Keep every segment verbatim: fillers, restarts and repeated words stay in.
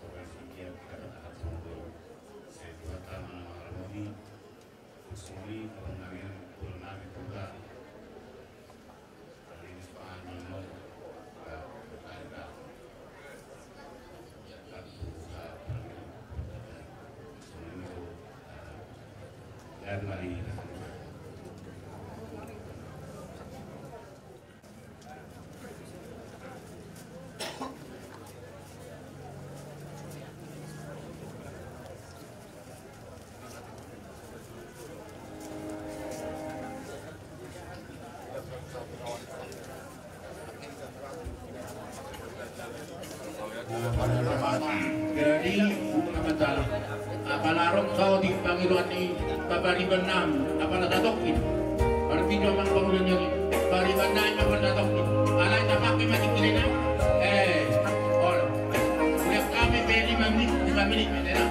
Pokokna singkir kita katakan sama dulu. Saya juga tak mana mana lagi. Songon i, abang nami, boru nami, Tulang. Jadi, apala ro saotik pangidoan ni pariban nami, apala tatongkin. Berarti jo amang pangidoan ni pariban nami, apala tatongkin. Alai tapake ma tingki na. Eh, olo. Udah kami pe lima menit, lima menit, ya.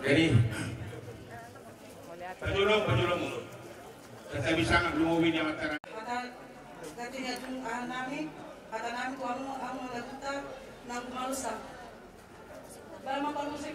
Jadi, pajolo, pajolo mundur. Tata bisa nggak lu mau ini amat terang. Hata, hata ni atung, ah, nami, hata nami tu amu, amu na guta, na gumalusa. Bama pamusik.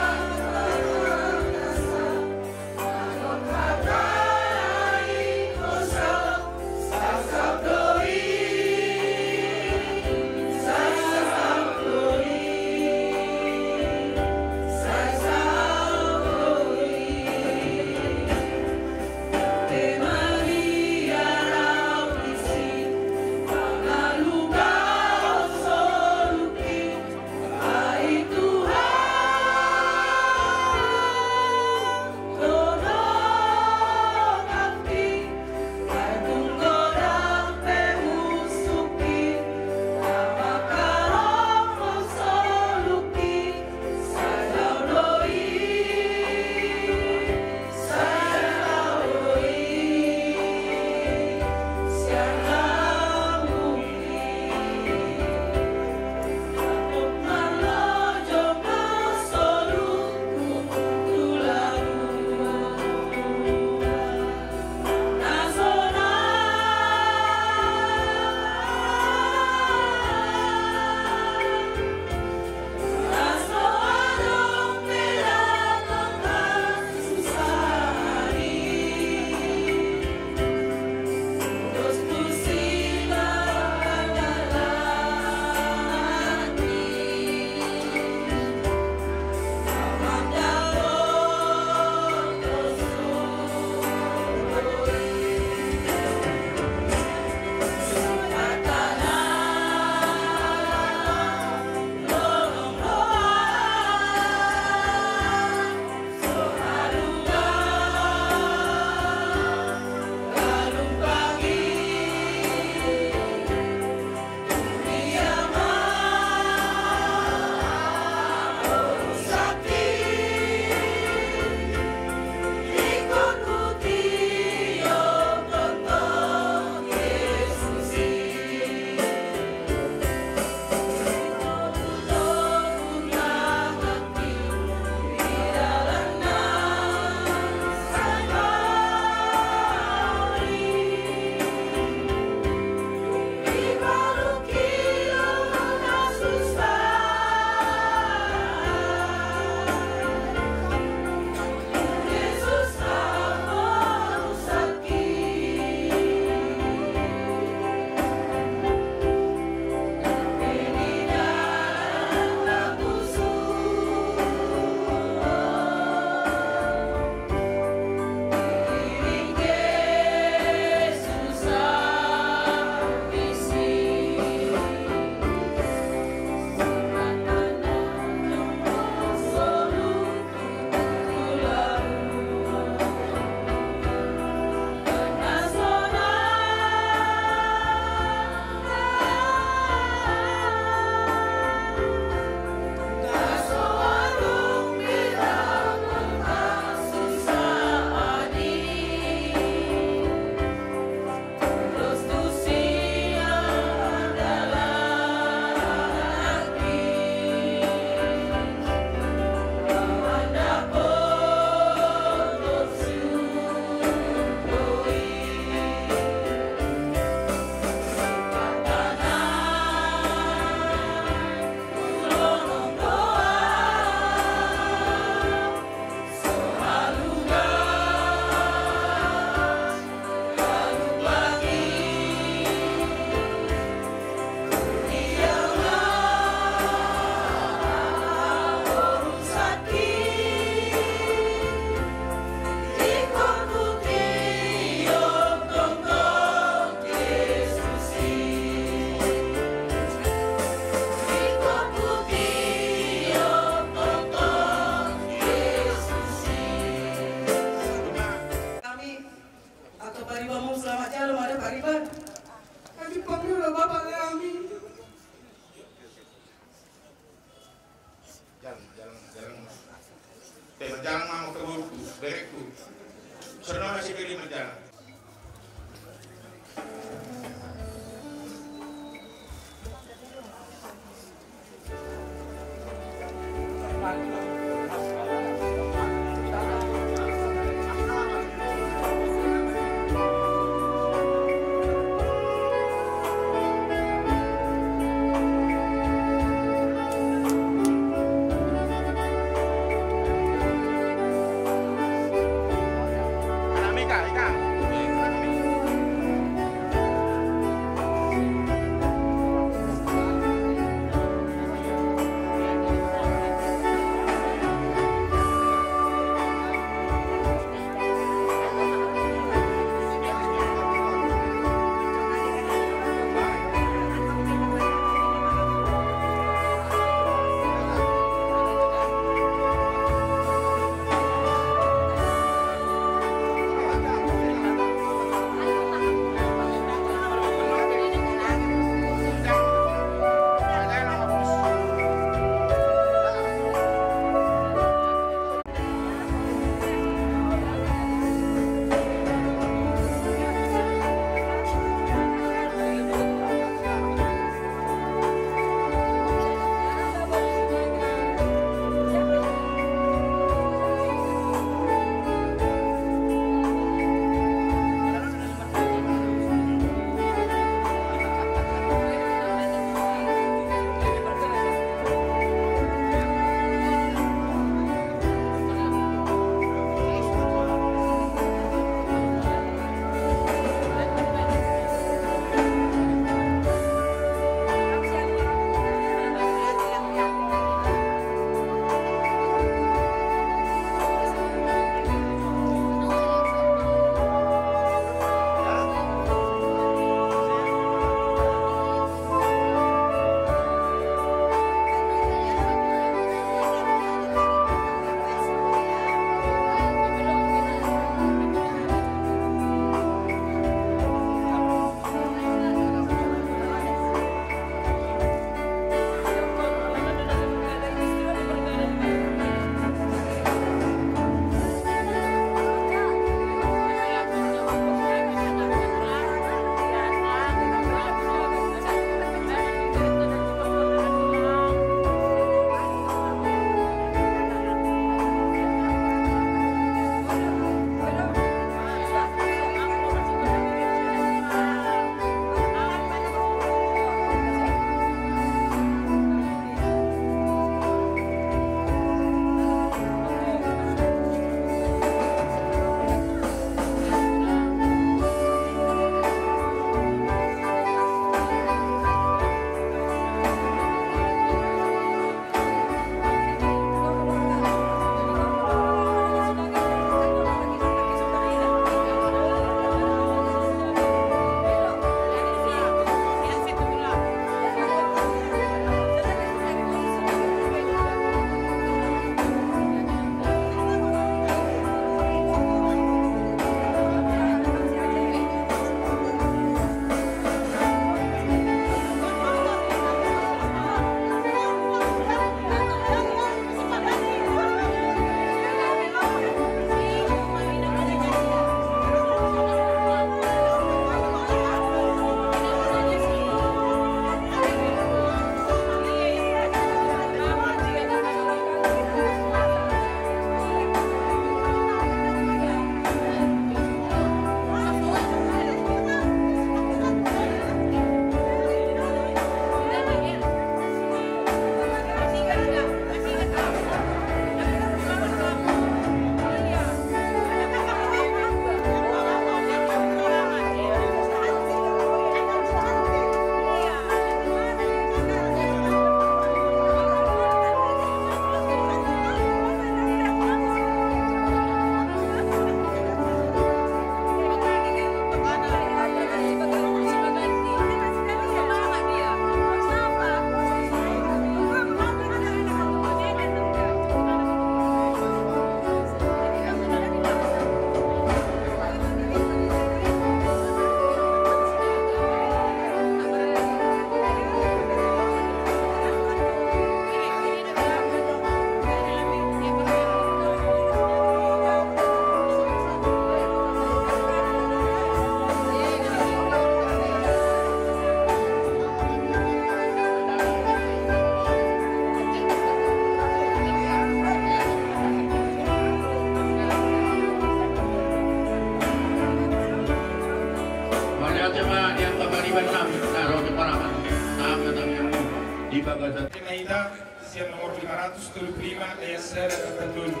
Terima hita, sian nomor lima ratus tolu puluh lima, ayat sada sampai tolu.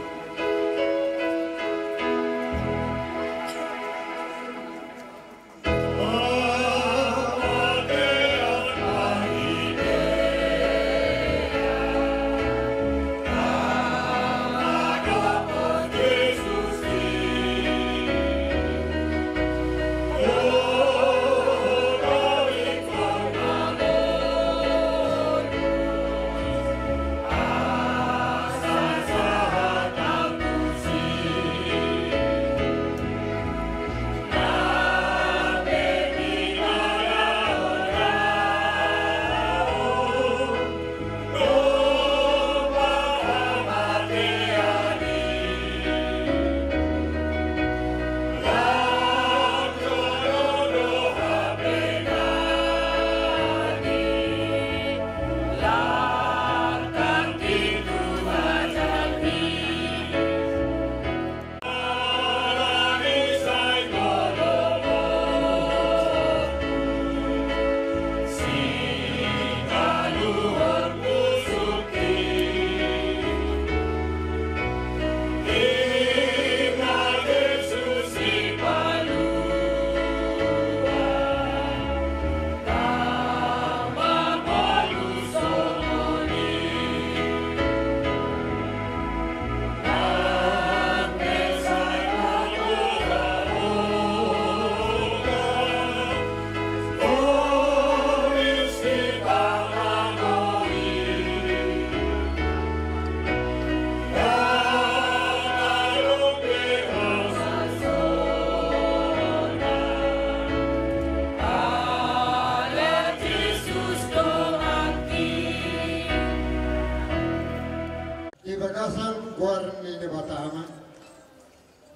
Di bagasan goar ni Debata Ama,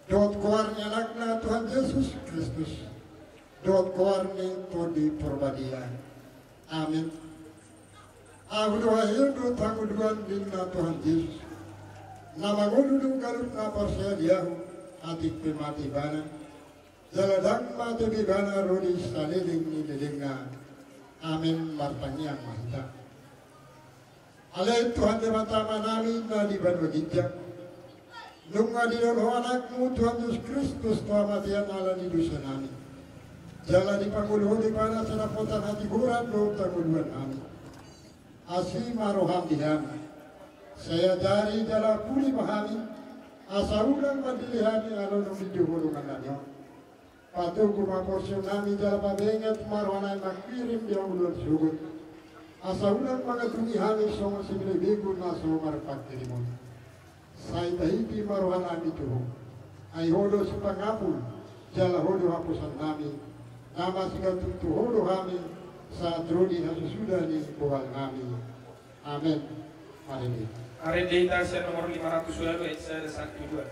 dohot goar ni Anakna Tuhan Jesus Kristus, dohot goar ni Tondi Porbadia. Amen. Ahu do hahian dohot hangoluan, ninna Tuhan Jesus, na mangolu do ganup na porsea di Ahu, atik pe mate ibana, jala ndang mate be ibana ro di saleleng ni lelengna. Amen. Martangiang ma hita. Ale Tuhan Debata Amanami na di banua ginjang, nunga didol Ho Anakmu Tuhan Jesus Kristus tu hamatean ala ni dosanami, jala dipangolu Ho do ibana sian dapotan hatigoran dohot hangoluannami. Asi ma roham di hami, sai ajari jala puli ma hami, asa unang mandele hami ala naung didia Ho dongannami on. Patogu ma porseonnami jala pabenget ma rohanami mangkirim di hangoluan sogot, asa unang mangatungi hami songon sibelebegu na so marpangkirim on. Sai tahiti ma rohanami tu Ho, ai Ho do sipangapul jala Ho do haposanami, na masigantung tu Ho do hami sahat ro di hasusuda ni bohalnami. Amen. Marende. Marende hita sian nomor lima ratus walu, ayat sada sahat tu dua.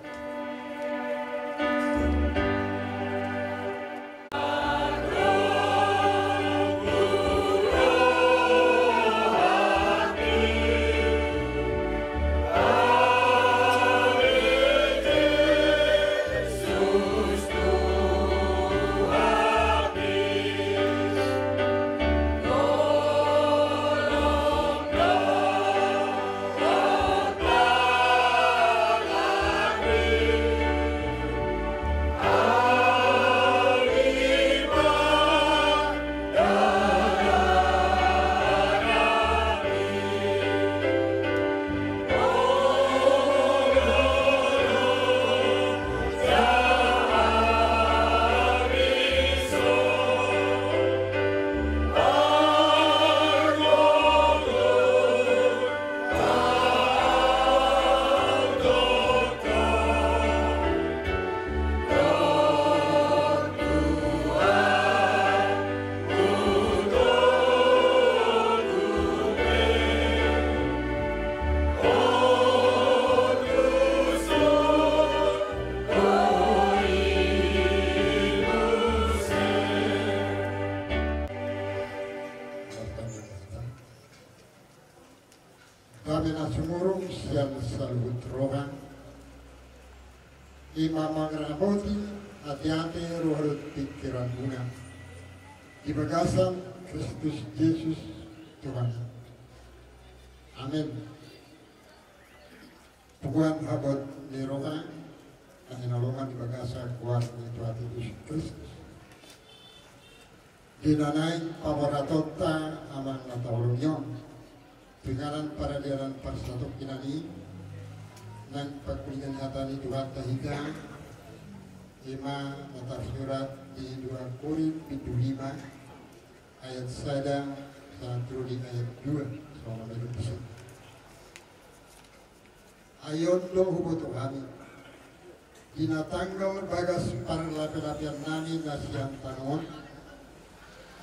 Dame na sumurung sian saluhut roha, i ma mangaramoti ateate roha dohot pingkiranmuna di bagasan Kristus Jesus Tuhan. Amen. Tuhan habot ni roha, na hinaholongan di bagasan goar ni Tuhan Jesus Kristus. Di na naeng paboahatonta Amang na taholongi on, tu inganan paradianan parsatongkinan i, nang pangkulingan hata ni Tuhanta hita, ima na tarsurat di dua Korint bindu lima ayat sada sahat tu di ayat dua, songon na didok disi. Ai on do huboto hami, di na tanggal bagas parlapelapean nami na sian tano on,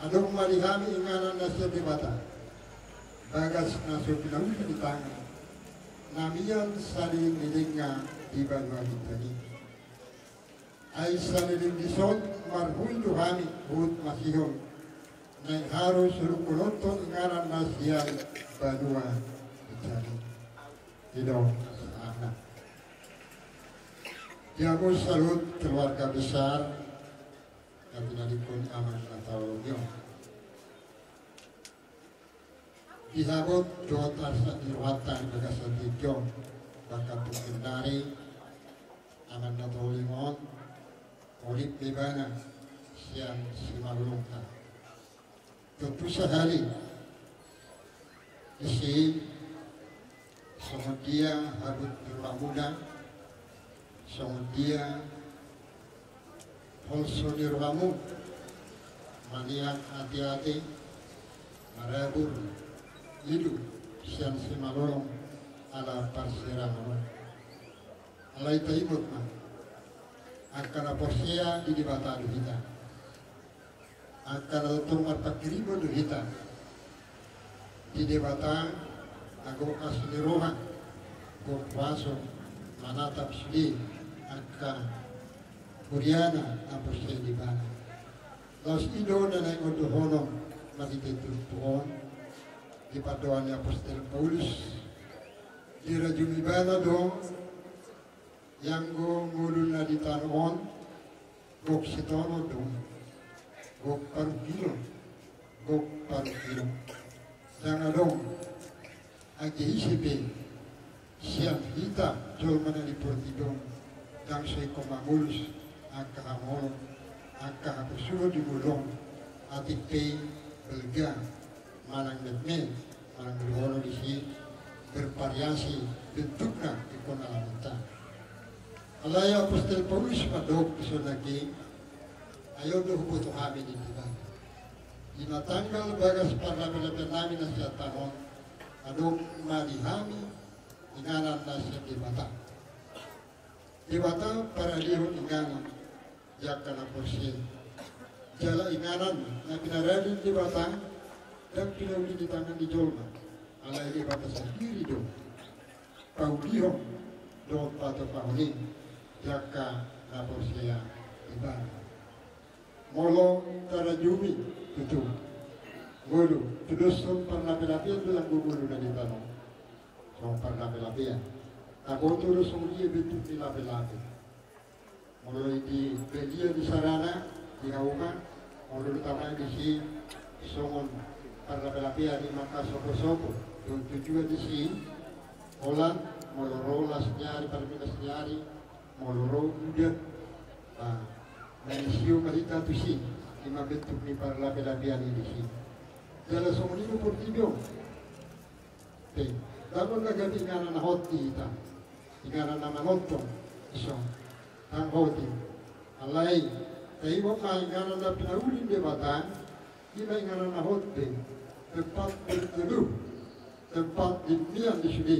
adong ma di hami inganan na sian Debata, bagas na so pinauli ni tangan, na mian saleleng ni denga di banua ginjang i. Ai saleleng dison marhue do hami huhut masihol, naeng haru sodungkononhon inganan na sian banua ginjang i. I do sahatna. Di hamu saluhut keluarga besar na tinadingkon Amang na taholongi on. Di habot dohot arsak ni rohanta di bagasan tingki on, bahkan tu hami nari, Amang na taholongi on, olip ibana sian simalolongta. Tontu sahali disi, songon dia habot ni rohamuna, songon dia holso ni rohamu, maniak ateate, marabur ilu sian simalolong ala parsirangon on. Alai taingot ma, angka na porsea di Debata do hita. Angka na tongtong marpanghirimon do hita. Di Debata na gok asi ni roha, gok huaso, manatap sude angka huriana na porsea di Ibana. Laos i do na naeng dohonon marhite turpuk on, di pandohan ni apostel Paulus, dirajumi ibana do, ianggo ngolu na di tano on, gok sitonon do, gok parungkilon, gok parungkilon. Ndang adong age ise pe sian hita jolma na di portibi on, ndang so ingkon mangolus angka hamaolon, angka haposuhon di ngolu on, atik pe balga manang metmet, manang riolo disi, bervariasi bentukna ingkon alamonta. Alai apostel Paulus mandok dison nangkin, ai on do huboto hami ninna ibana, di na tanggal bagas parlapelapean nami na sian tano on, adong ma di hami inganan na sian Debata. Debata paradiaon inganan di angka na porsea. Jala inganan na pinarade ni Debata, ndang pinauli ni tangan ni jolma, alai Debata sandiri do paulihon dohot patupahon i di angka na porsea Ibana. Molo tarajumi tutu ngolu, tudoshon parlapelapean do anggo ngolu na di tano on. Songon parlapelapean, taboto do songon dia bentuk ni lapelape. Molo di badia ni sarana, di hauma, molo ditama disi songon parlapelapean i mangka soposopo, tujuan disi holan molo ro las ni ari, parmilas ni ari, molo ro udan, mangisio ma hita tusi, ima bentuk ni parlapelapean i disi. Jala songon i do portibi on. Pe, ndang on na gabe inganan na hot di hita, inganan na manongtong, dison, ndang hot i. Alai taingot ma inganan na pinauli ni Debata, ima inganan na hot be, tempat berteduh, tempat di mian ni sude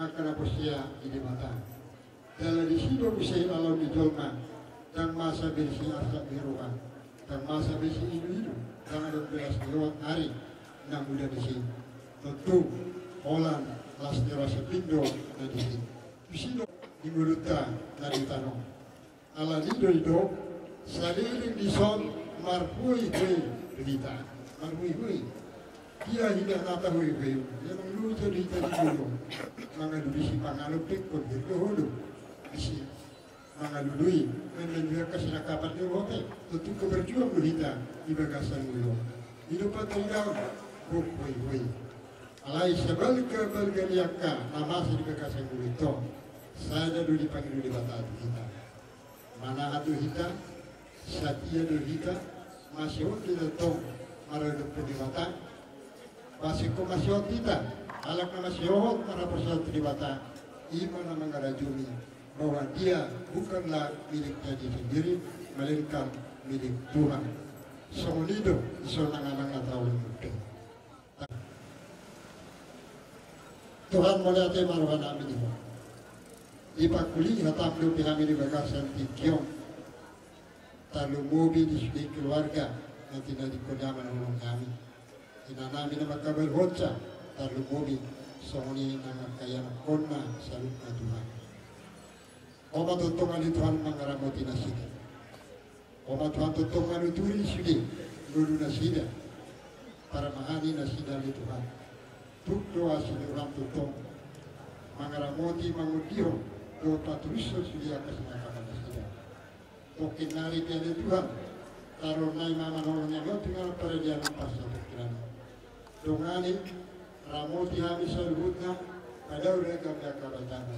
angka na porsea di Debata. Jala disi do muse ulaon ni jolma, ndang masa be disi arsak ni roha, ndang masa be disi iluilu, ndang adong be las ni roha ari na muda disi. Tontu holan las ni roha sapindo na disi. Tusi do di ngolunta na di tano on. Alani do didok, saleleng dison marhuehue do hita. Marhuehue. Dia hita na tahuehue? Dia mangalusi do hita di ngolu. Mangalusi panganon pe ingkon hira do holo. Disi mangalusi, mangalusi angka sinangkapan ni roha pe. Tontu ingkon berjuang do hita di bagasan ngolu. I do pataidaon, gok huehue. Alai sabalga-balga ni angka na masa di bagasan ngolu i tong, sada do dipangido Debata tu hita. Manahan do hita, satia do hita, masihol do hita tong maradophon Debata. Pasingkop masihol hita, halak na masihol marhaporseaon tu Debata, i ma na mangarajumi bahwa dia bukanlah miliknya dia sendiri, melainkan milik Tuhan. Songon i do, dison amang na tahu. Tuhan, mauliate ma rohanami di Ho. Dipangkuli hatam dope hami di bagasan tingki on. Tarlumobi di sude keluarga na tinadingkon Ho amang na hinaholongi hami. Inanami na mangkabalu honsa, tarlumobi songon i na mangkaianakhonna saluhutna, Tuhan. Ho ma tongtong ale Tuhan mangaramoti nasida. Ho ma Tuhan tongtong manuturi sude ngolu nasida, parmahan ni nasida ale Tuhan. Tuk do asi ni roham tongtong mangaramoti, mangondihon dohot paturushon sude angka sinangkapan nasida. Tongkin nari pe ale Tuhan, taruhon nai ma amang na hinaholongi hami on tu inganan paradianan parsatongkinan. Dongani, ramoti hami saluhutna, padauri hami angka batana.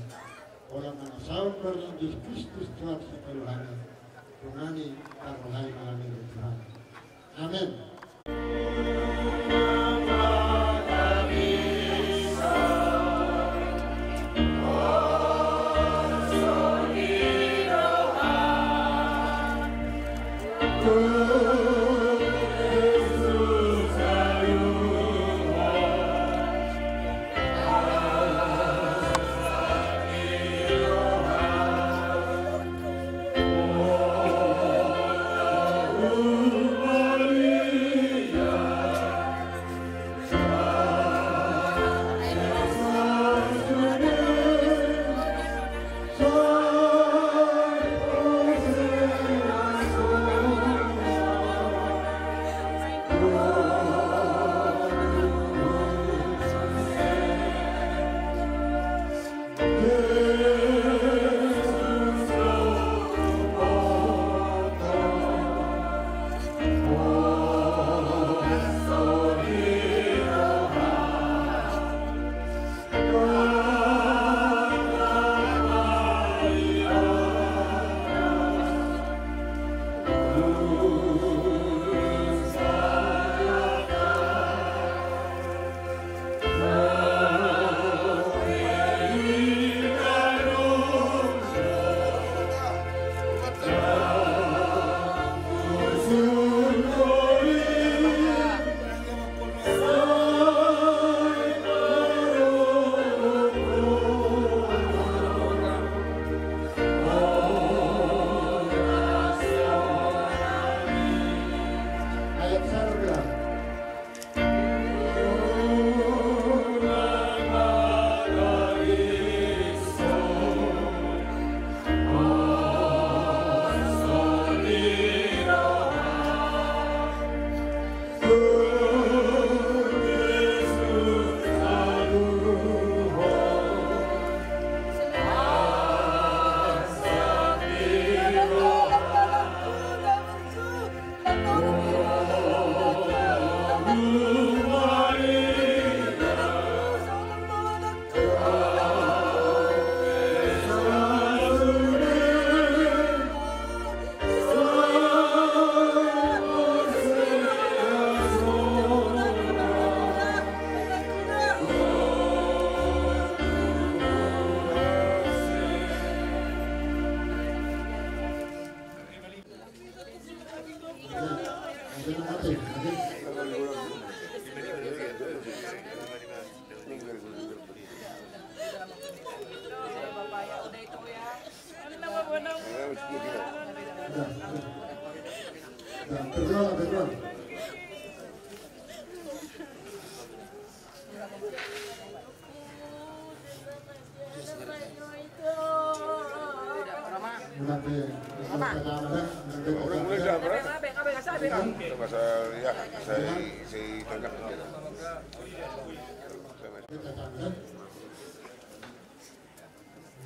Holan mangasahon goar ni Jesus Kristus Tuhan sipaluahon hami. Dongani, parrohai ma hami ale Tuhan. Amen.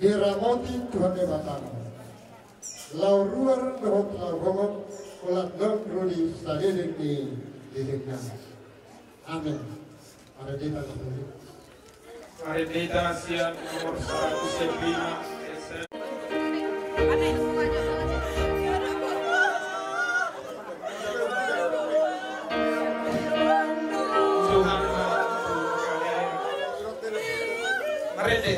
Diramoti Tuhan Debatam, laho ruar dohot laho gonggong, holan naung ro di saleleng ni lelengna. Amen. Marende hita sian nomor saratus lima. Marende.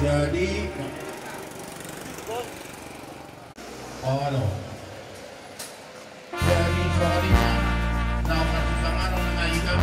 Jadi, ono. Jadi, soalnya, na masuk tangan, na ikan.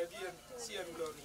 Sian, sian ulaon i.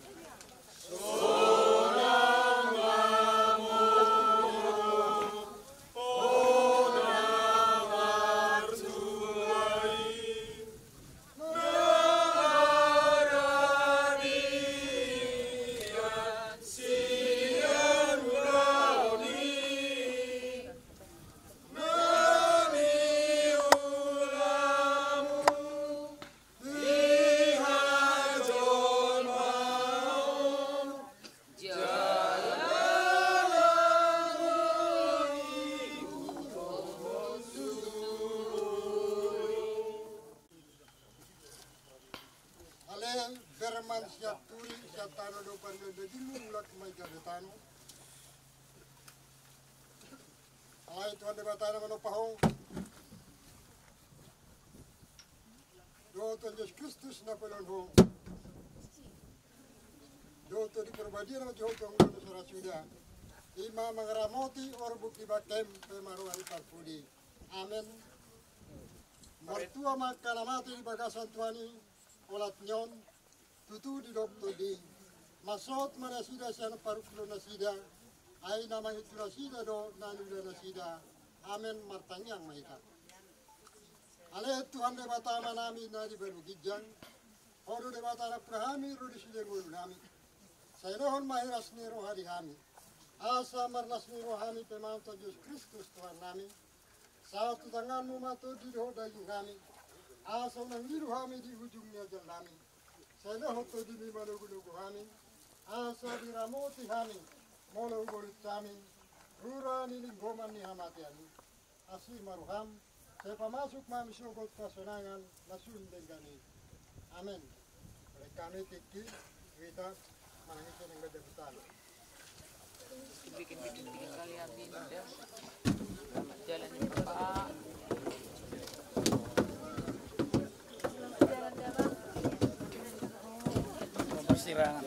Ale berman sian turi, sian tano do parian dagingmu, mulak ma i gabe tano. Alai Tuhan Debata na manompa ho, dohot Tuhan Jesus Kristus na paulahon ho, dohot Tondi Porbadia na manjou ho tu hangoluan dosa na suda, i ma mangaramoti orbuk di bangkem pe ma roha ni parpudi. Amen. Martua ma angka na mate di bagasan Tuhan i, olat ni on, tutu didok Tondi, mansai ma nasida sian parungkilon nasida, ai na mangihuthon nasida do na niula nasida. Amen. Martangiang ma hita. Ale Tuhan Debata Amanami na di banua ginjang, Ho do Debata na nampuna hami ro di sude ngolunami. Sai lehon ma hiras ni roha di hami, asa marlas ni roha hami pe ma tu Tuhan Jesus Kristus Tuhannami. Sahat tu tanganmu ma tondi dohot dagingnami, asa unang ngilu hami di ujung ni ajalnami. Sai lehon tondimi manogunogu hami, asa diramoti hami molo hubolit hami rura ni linggoman ni hamatean i. Asi ma roham, sai pamasuk ma hami sogot tu hasonangan na sun denggan i. Amen. Olehon hami tingki, hita manangihon denggan jabutan. Bikin-bikin tiga kali habis, ya. Jalan, Pak. Persirangan.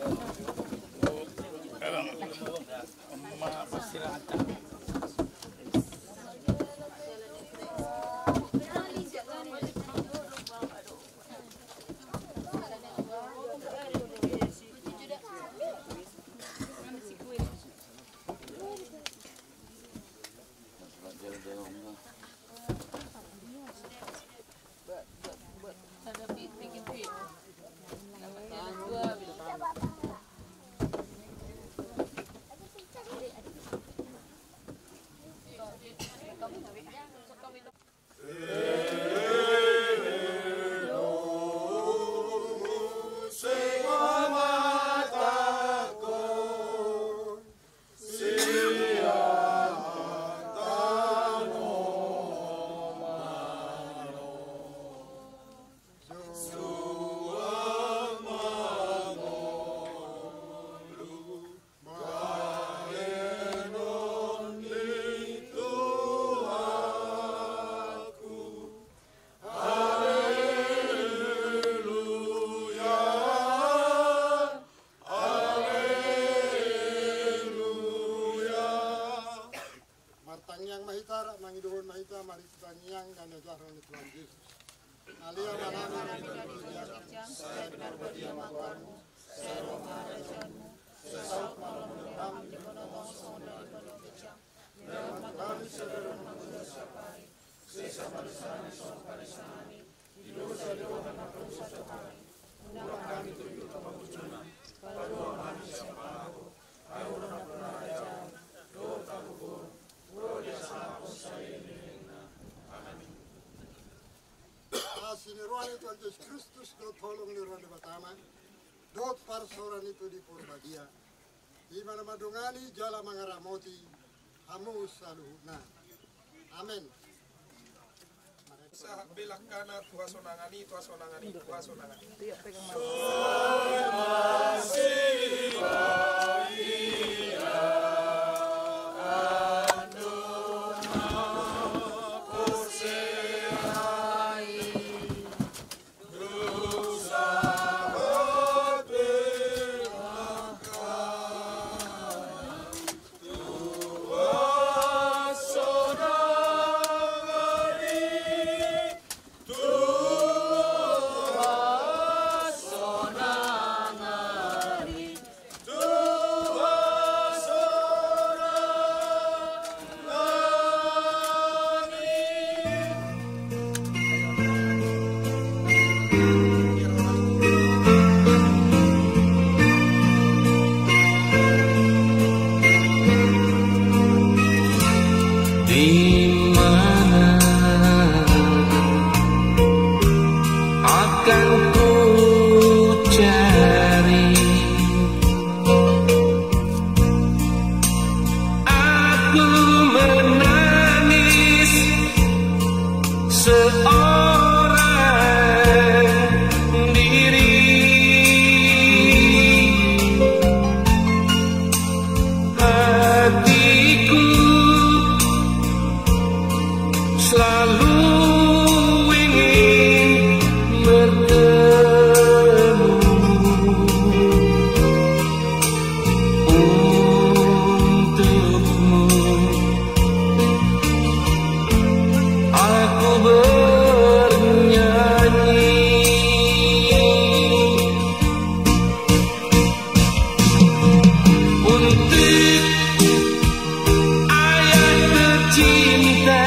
Martangiang ma hita, rap mangidohon ma hita, marhite tangiang na niajarhon ni Tuhan Jesus. Ale Amanami na di banua ginjang, sai pinarbadia ma goarmu, sai ro ma harajaonmu, sai saut ma lomo ni roham di banua tonga songon na di banua ginjang. Lehon ma tu hami sadari on hangoluan siapari, sesa ma dosanami songon panesanami di dosa ni dongan na mangolu siapari. Unang hami togihon tu pangunjunan, palua ma hami sian pangago, ai Ho do nampuna harajaon dohot hagogoon, ro di hasangapon sahali ni lelengna. Amen. Asi ni roha ni Tuhan Jesus Kristus dohot holong ni roha ni Debata Ama dohot parsaoran ni Tondi Porbadia, i ma na mandongani jala mangaramoti hamu saluhutna. Amen. Sahat be langkana tu hasonangan i, tu hasonangan i, tu hasonangan i. seorang diri. Hatiku selalu ingin bertemu untukmu. Aku bernyanyi untuk ayah tercinta.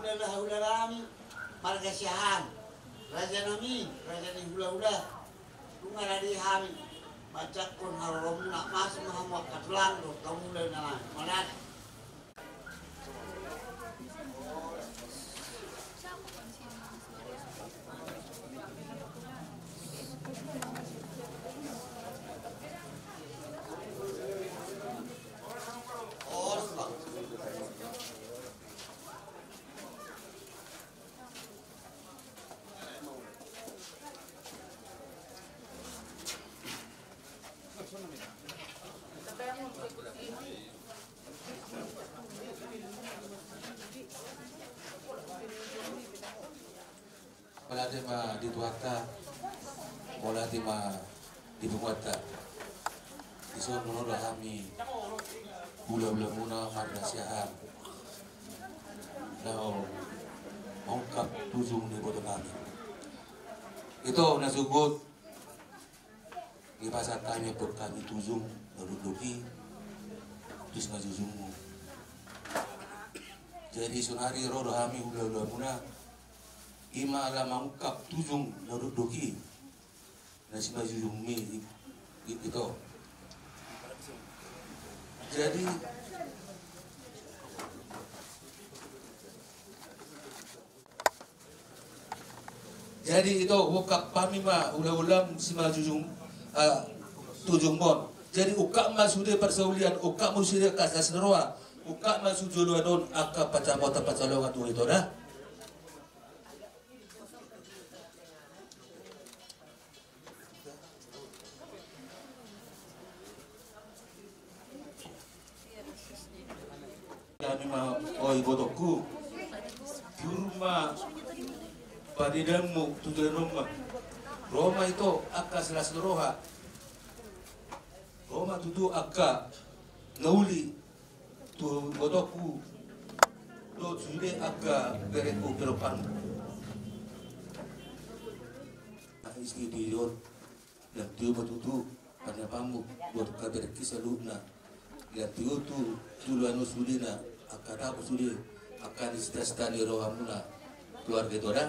Hulahula nami marga Siahaan, raja nami, raja ni hulahula. Nunga rade hami manjangkon haroromuna, masuk ma hamu angka tulang dohot hulahula nami. Mauliate. Mauliate ma di Tuhanta, mauliate ma di punguanta. Dison ro do hami hulahulamuna marga Siahaan laho mangungkap tujung ni iboto nami. Ito na sogot, dipasahat hami, ampun hami tujung na dokdok i, tu simajujungmu. Jadi saonari ro do hami hulahulamuna, i ma laho mangungkap tujung na dokdok i, na simajujungmi i, i, ito. Jadi, jadi ito, ungkap hami ma hulahulam simajujung, ah, tujungmon. Jadi ungkap ma sude parsaulian, ungkap ma sude angka las ni roha, ungkap ma tu joloan on angka pansamotan pansalongan tu ho, ito da. Hami ma, o ibotongku, jur ma panidanmu tu joloan on ma. Ro ma ito angka silas ni roha. Ro ma tutu angka na uli tu ibotongku dohot sude angka berengku, pinomparmu. Istri di on, lam tio ma tutu panidanmu dohot angka berengki saluhutna. Lam tio tu joloan on sudena, angka dapot sude, angka ni sita-sita ni rohamuna, keluarga, ito da.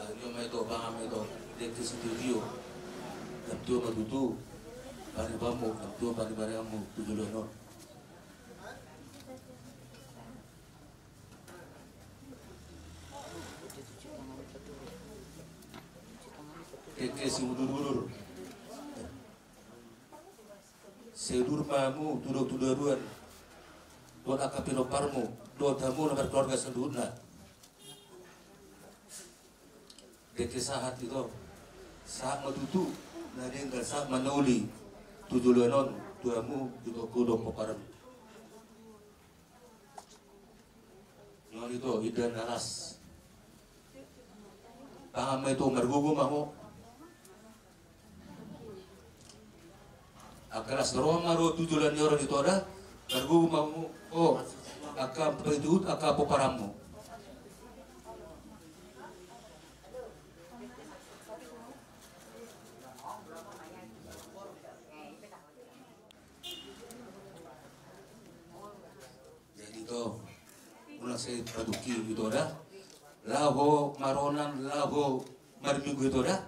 Ayo ma ito, pangan ma ito, dengke sitio-tio. Lam tio ma tutu panidanmu, lam tio panidanmu tu joloan on. Dengke siudur-udur. Sai udur ma hamu tu daodaoan dohot angka pinomparmu dohot hamu na markeluarga saluhutna. Dengke sahat, ito. Sahat ma tutu na denggan, sahat ma na uli tu joloan on tu hamu, tu ibotongku dohot pinomparmu. Nuaeng, ito, indahan na las. Pangan ma ito, margogo ma ho. Angka las ni roha ma ro tu joloan ni ari on, ito da. Margogo ma ho, angka pangituhut, angka pomparanmu. Jadi, ito, unang sai patungki, ito da. Laho maronan, laho marminggu, ito da.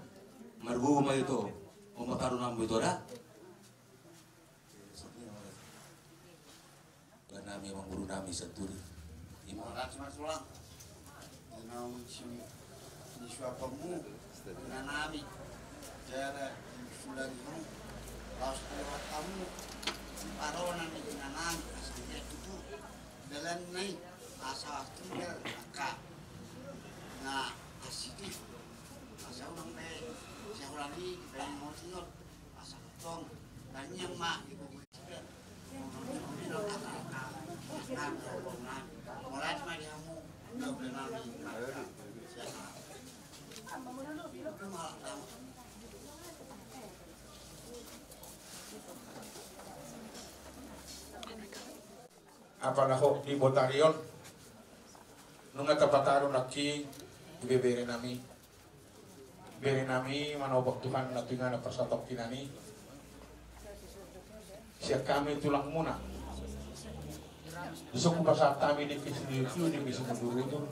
Margogo ma ito, on ma parunanmu, ito da. Ba nami, amang boru nami Santuri. Ima. Horas ma tulang. Di naung si, di suapanmu, ina nami. Jala di sulang hamu, laos tu hamu, di paronan ni ina nami, asa dia tutu. Dalan nai, asa tinggal angka na asiki. Asa unang be, sia ulangi, di pe mau tinggal. Asa tong, tangiang ma, di kubu. Apala ho di botari on, nunga tapataru nangkin, ibebere nami. Bere nami, manobang Tuhan na tu inganan parsatongkinan i. Sian hami tulangmuna. Dison hupasahat hami dengke sinujurujuruan, dengke simudurudur.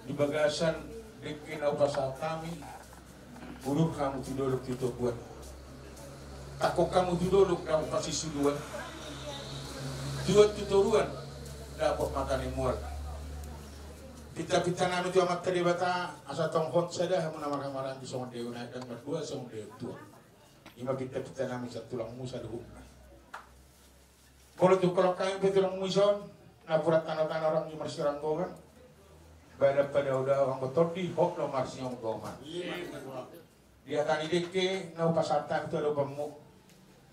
Di bagasan dengke na hupasahat hami, udur hamu tu dolok tu toguan. Tangkok hamu tu dolok dapot hasisuduan. Tuat tu toruan dapot mata ni mual. Pintapinta nami tu Amanta Debata, asa tong hot sada hamu na marhamaranggi songon dia na dang martua songon dia tua. Ima pintapinta nami sian tulangmu saluhutna. Molo tung holong hami pe tulangmu ison, napuran tanotano rang di marsiranggongan. Badan padaodao anggo tondi, hot do marsiranggongan. Di hata ni dengke na hupasahat hami tu adopanmu.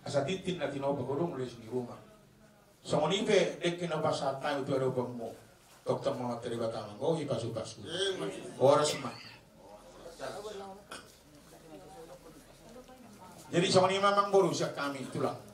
Asa tintin na tinopa godang les ni ruma. Songon i pe dengke na hupasahat hami tu adopanmu. Tongtong ma Amanta Debata manggohi pasupasu. Horas ma. Jadi songon i ma amangboru sian hami tulang.